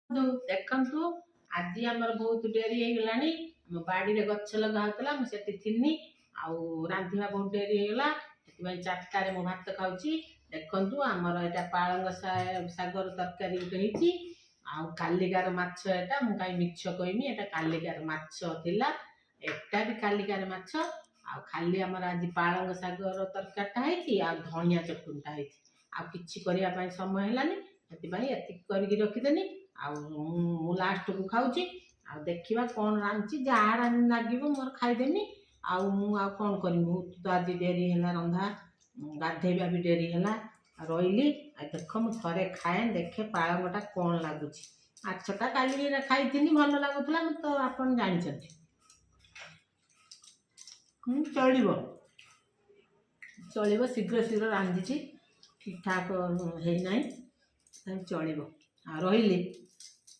ଦେଖନ୍ତୁ, ଆଜି ଆମର ବହୁତ ଡେରି ହେଇଗଲାଣି। ଆମ ବାଡ଼ିରେ ଗଛ ଲଗା ହଉଥିଲା, ମୁଁ ସେଠି ଥିନି ଆଉ ରାନ୍ଧିବା ବହୁତ ଡେରି ହେଇଗଲା। ସେଥିପାଇଁ 4ଟାରେ ମୁଁ ଭାତ ଖାଉଛି। ଦେଖନ୍ତୁ, ଆମର ଏଇଟା ପାଳଙ୍ଗ ଶାଗର ତରକାରୀ ଗୋଟେ ହେଇଛି ଆଉ କାଲିକାର ମାଛ ଏଟା। ମୁଁ କାହିଁ ମିଛ କହିମି? ଏଟା କାଲିକାର ମାଛ ଥିଲା, ଏଟା ବି କାଲିକାର ମାଛ। ଆଉ ଖାଲି ଆମର ଆଜି ପାଳଙ୍ଗ ଶାଗର ତରକାରୀଟା ହେଇଛି ଆଉ ଧଣିଆ ଚଟୁଣିଟା ହେଇଛି। ଆଉ କିଛି କରିବା ପାଇଁ ସମୟ ହେଲାନି, ସେଥିପାଇଁ ଏତିକି କରିକି ରଖିଦେନି ଆଉ ମୁଁ ଲାଷ୍ଟକୁ ଖାଉଛି। ଆଉ ଦେଖିବା କ'ଣ ରାନ୍ଧିଛି। ଯାହା ଲାଗିବ ମୋର ଖାଇଦେମି ଆଉ ମୁଁ ଆଉ କ'ଣ କରିବି? ବହୁତ ତ ଆଜି ଡେରି ହେଲା ରନ୍ଧା, ଗାଧେଇବା ବି ଡେରି ହେଲା। ଆଉ ରହିଲି। ଆଉ ଦେଖ, ମୁଁ ଥରେ ଖାଏ, ଦେଖେ ପାଳଙ୍ଗଟା କ'ଣ ଲାଗୁଛି। ମାଛଟା କାଲି ଖାଇଥିଲି, ଭଲ ଲାଗୁଥିଲା, ମୁଁ ତ ଆପଣ ଜାଣିଛନ୍ତି। ଚଳିବ, ଚଳିବ। ଶୀଘ୍ର ଶୀଘ୍ର ରାନ୍ଧିଛି, ଠିକ୍ଠାକ୍ ହେଇନାହିଁ, ଚଳିବ। ଆଉ ରହିଲି।